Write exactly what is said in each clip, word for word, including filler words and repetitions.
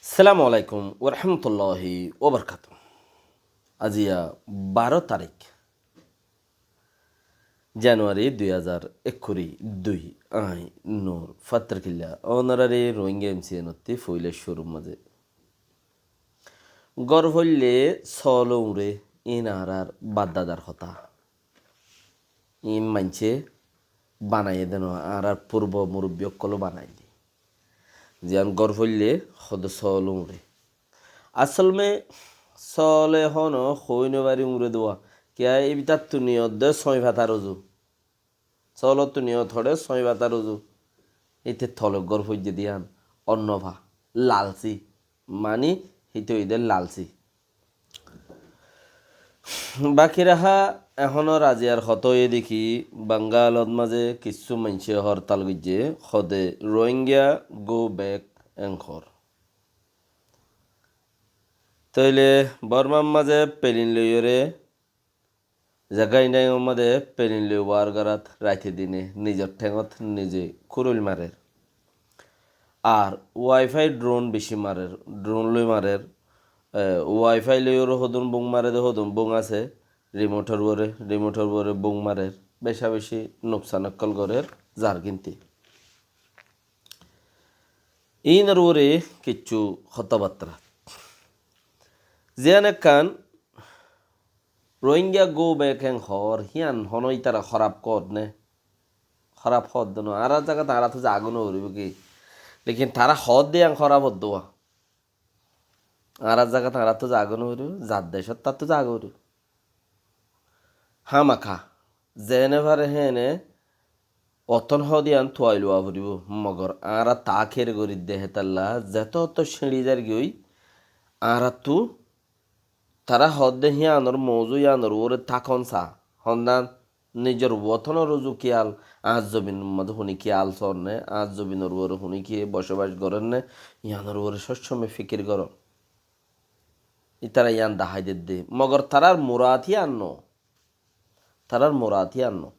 Assalamu alaikum warahmatulláhi wabarakátuhu. Aziya baró tarík Januari dui házar ekkuri dui. Añí Nur Fattarkilla, ónorari Rohingya M C N ottú foila cúrur mazé. Gór foille sóol uñre, iín añárar bafdadar hotá. Iín maincé banaiyé dé no, añárar furbo murubbi ókkole banaiyé dé. Ziyán gór foille hóde sóol uñre. Asól me sóole hono hoói no fari uñre dé. Kiyá, ibitáttu niyot dé sói fatar uzu. Sóolottú niyot hoçé sói fatar uzu. Íte tole gór foijjé dé yían. Onno fa, lalsi. Mani, íte óiye dé lalsi. Baki raha ehóno raziyar hotá óiye dé ki, Bangalot mazé kissú maincé hortal goijjé, hóde Rohingya go back en hór. Tóile Bormar mazé pelin loiyóre, zagá India mazé pelin loi war gorát raite dine nizor théngot nize kúroil marer. Ar wifi drone beci marer, drone loi marer, e, wifi loiyóre hodún bung mare dé hodún bung asé, remotor uore, remotor uore bung marer, beca beci nuksan ókkol gorer zar gínte. Iínor uore kissú hotábattara. Ziyán ekkán Rohingya go back en hór, híyan hono ítara hóraf hoódde né? Hóraf hoódde no, añárar zagat añárattú zaga no foribó ki? Lekin tará hoódde yían hóraf hoódde. Añárar zagat añárattú zaga no foribó, zar decót tattú zaga foribó. Hámaka, zeéne fare héne otón hoóde yían tuai luwa foribó, mogor añára taá ker gorí dé hétalla, zeto otó ciñçi zargói, añárattú tará hoódde híyanor mouzu yíanor uore tákon sa, hondán nizor wotónor uzu kiyal, añár zobinor mazé hone kiyal soónne, añár zobinor uore hone kiyé bocobac gorénne, yíanor uore sób somoi fikir gorón. Ítara yían dahái dedde. Mogor tarár murad yían no. Tarár murad yían no.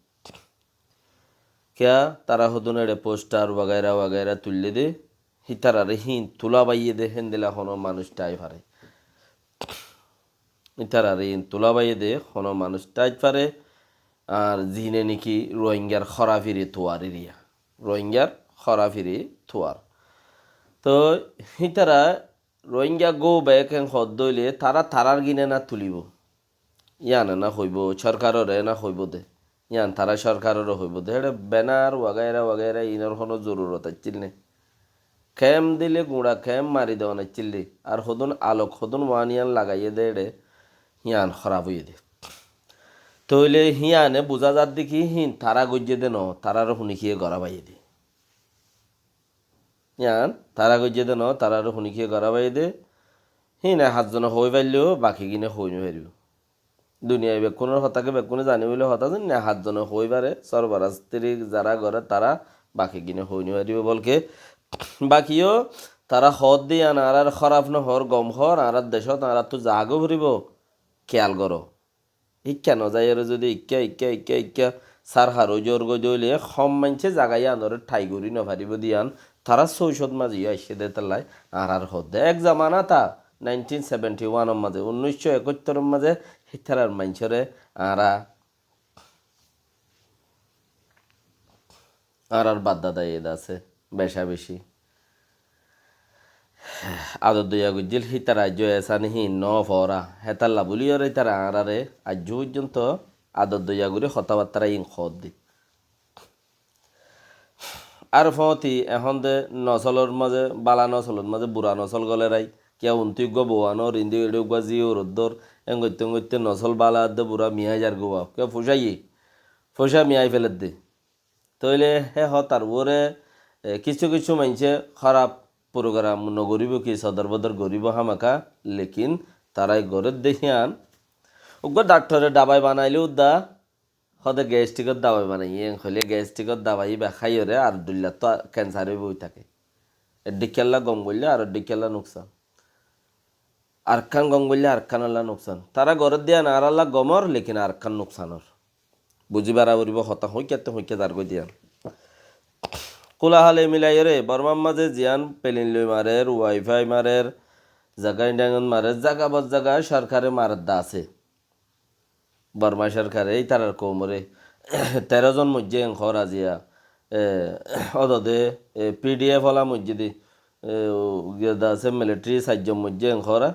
Kiyá, tará hodún eçe postar wagaira wagaira tuillé dé, hítararé híin tulá baiyé dé, héndilla hono manúic tái fare. Hítararé híin tulá baiyé dé, hono manúic tái fare, ar zine niki Rohingyar hórafiré tuar eriya. Rohingyar hórafiré tuar. Toi hítara Rohingya go back en hoódde óile tará tarár gíne ná tulibó. Yían ná hoibó, sorkaroré ná hoibó dé. Yían tará sorkaroré hoibó dé. Héçe benar wagaira wagaira inor hono zorurot accíl né. Kemp dile guñça kemp mari dewon accíl dé. Ar hodún alok hodún wan yían lagaiyé dé héçe híyan hóraf óiye dé. Tóile híyane buzá zadde ki híin tará goijjé dé no, taráre hone kiyé gorá baiyé dé. Yían tará goijjé dé no, taráre hone kiyé gorá baiyé dé. Híine hatzone hoói faillé baki gíne hoói no faribó. Duniyai bekkúnor hotá ki bekkúne zani bouli hotá zani ne hatzone hoói fare, sorfarastiri zará goré tará baki gíne hoói no faribó. Bolke bakiyó tará hoódde yían añárar hóraf no hoór, gom hoór, añárar decót añárattú zagói foribó, kiyal goró. Íkka no zaiyóre zodi íkka, íkka, íkka, íkka sárhar ói zor goi dóile hom maincé zaga yíanoré thai gorí no faribó de yían tarár sóicot mazé yó aiccé dé hétallai añárar hoódde. Ek zamanat nineteen seventy one or mazé, unníc cót ekóttor or mazé hítarar maincóre añára añárar bafdada ed asé, beca beci. Ador doiya goijjíl, hítara aijjó esani híin no fora. Hétalla buliyóre hítara añárare aijjó foijjonto ador doiya gorí hotábattára híin hoódde. Ar foóñti ehón de nosolor mazé, bála nosolor mazé bura nosol golérai. Kiyá untú eggúa bou anor, indi eçé eggúa zí uroddór, engoitte engoitte nosol bála adde bura miyái zargói. Kiyá fucáiye, fucá miyái feledde. Tóile hé hotar uore, e, kissú kissú maincé hóraf program nogoríbo ki, sodor bodor goríbo hámaka, lekin tarái gorédde híyan. Uggúa dhaktore dabai banailé udda, hóde gastrikor dabai banaiyé, en hoilé gastrikor dabai íba háiyoré ar dhuillattú kensar óibo ói táke. Eddhíkkalla gom goillé ar eddhíkkalla nuksan. Arkán gom goillé Arkánolla nuksan. Tará gorédde yían añárálla gomor, lekin Arkán nuksanor. Buzí fara foribó hotá hoikkattú hoikká zargói de yían. Kúla hále milaiyóre Bormár mazé ziyán pelin loi marer, waifai marer, zaga Indiangot marer, zaga bot zaga sorkare marer de asé. Bormá sorkare ítarar koumoré teró zon moijjé en hoór aziya. E, ódode, e, P D F ola moijjé de, e, o, giyé de asé militari sair zon moijjé en hoór.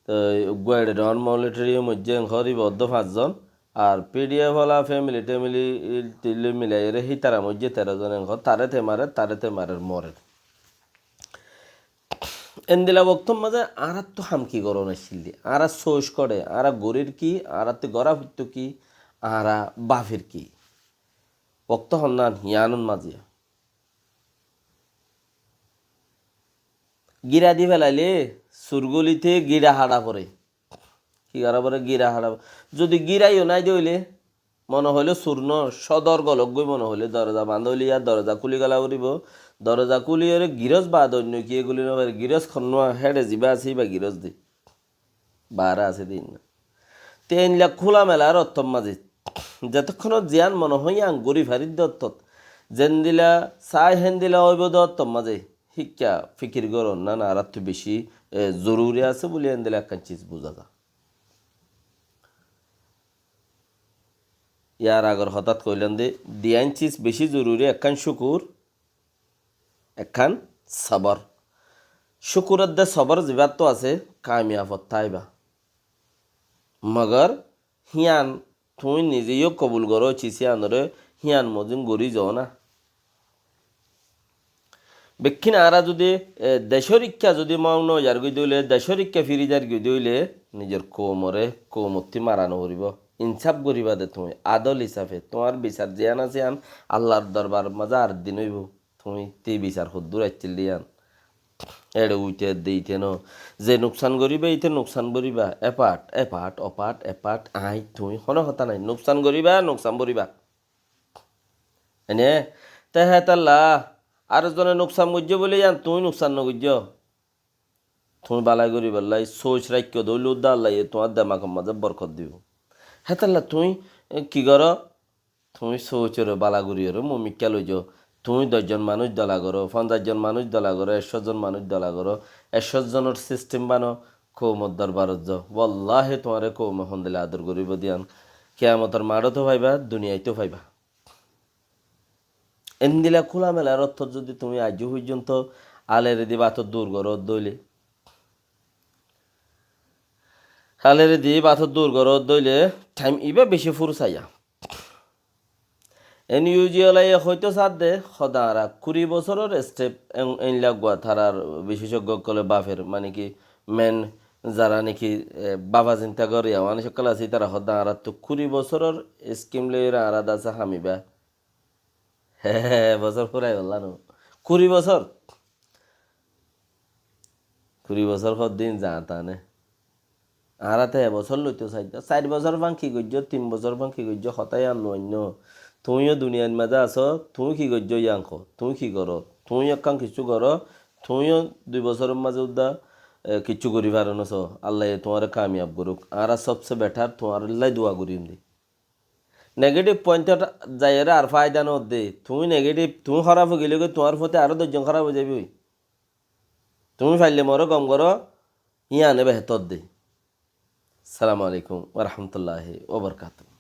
Toi uggúa eçe non militari moijjé en hoór, íba uddó fañs zon. Ar P D F ola femili temili, e, tili milaiyóre hítara moijjé teró zon en hoór. Taré te marer, taré te marer, morer. Endila woktór mazé añáráttu ham ki gorón accíl dé? Añára sóoc koçé, añára gorír ki, añáráttu gorá foittó ki, añára bafir ki? Woktó honnán yiánor mazé. Gíra di felailé surgólite gíra haça foré. Ki gorá foré? Gíra haça. Zodi gíra yó nái de óile, mone hoilé sur no, sodor golok goi mone hoilé, doroza bandá óile yá doroza kúli gela foribó. Doroza kúliyóre girós baade oinno kiyé kúli no fare, girós honnúa héçe zibá asé íba girós de. Baáre asé de ín na. Te éinla kúla melar ottót mazé. Zetókkonot ziyán mone hoó yían gorí farir de ottót. Zendila saái héndila óibo de ottót mazé. Híkka fikir gorón na, na añáráttu bicí, e, zoruri asé buli endila ekkán ciz buza za. Yar agor hotát hoilám de, diyan ciz bicí zoruri, ekkán cúkur, ekkán sobor. Cúkur edde sobor zibáttu asé, kamiyab ot táiba. Mogor hían tuñí nize yó kobul goró, ciz híanoré hían mozin gorí zoó na. Bekkín añára zudi, e, decór ikká zudi mog no zar goi de óile, decór ikká firi zar goi de óile, nizor koumoré koumottí mara no foribó. Insáf goríba de tuñí, adól hisafe, tuáñr bisar ziyán asé yían Allar dorbar mazé ar din óibo. Tuñí te bisar hoddúr accíl de yían. Eçe uite edde ite no. Ze nuksan goríba, ite nuksan goríba. E part, e part, o part, e part, añí, tuñí, honó hotá nái. Nuksan goríba, nuksan boríba. Ene, te hétalla, ar zone nuksan goijjé buli yían tuñí nuksan no goijjó. Tuñí bálai goríballá sóoc raikkó de óile udda Allaye tuáñr demakor mazé borkot dibó. Hétalla tuñí, e, ki goró? Tuñí sóocoré bála goríyoré mumikká loizo. Tuñí doc zon manúic dola goró, fonzaic zon manúic dola goró, ekcó zon manúic dola goró, ekcó zonor sistem bano, koumor dorbarot zo. Wallahi tuáñre koume hondila ador goríbo de yían. Kiyamotor maçóto faiba, duniyaitóu faiba. Endila kúla melar ottót zudi tuñí aijjó foijjonto alere di bator dur goró de óile, alere di bator dur goró de óile, thaim ibá bicí furus aiya. N U G olaye hoitó sádde, hoda añára kuri bosóror step en-, einla uggúa tarar bicecoggo ókkolé bafer, mane ki men zara niki, e, baba zinta gorí, awanís ókkol asé, ítara hoda añárattu kuri bosóror skim loiyóre añára dasa hamiba. He, he, he, bosór furai bolla no. Kuri bosór. Kuri bosór hoddin zañtane. Añára te e bosór loito saidda. Sair bosór fán ki goijjó, tin bosór fán ki goijjó, hotá yían no ainno. Tuñí yó duniyar mazé asó, tuñí ki goijjó yían ko, tuñí ki goró, tuñí ekkán kiccú goró, tuñí yó dui bosóror mazé udda, e, kiccú gorí faro no so. Allaye tuáñre kamiyab goruk. Añára sobse betar tuáñrallá dua gorim de. Negative point ot zaiyóre ar faida no de. Tuñí negative, tuñí hóraf ói gele goi tuáñr foti aró doc zon hóraf ói zaibo. Tuñí faille more gom goró, yíane behétor de. Assalamu alaikum wa rahmatullahi wa barakatuhu.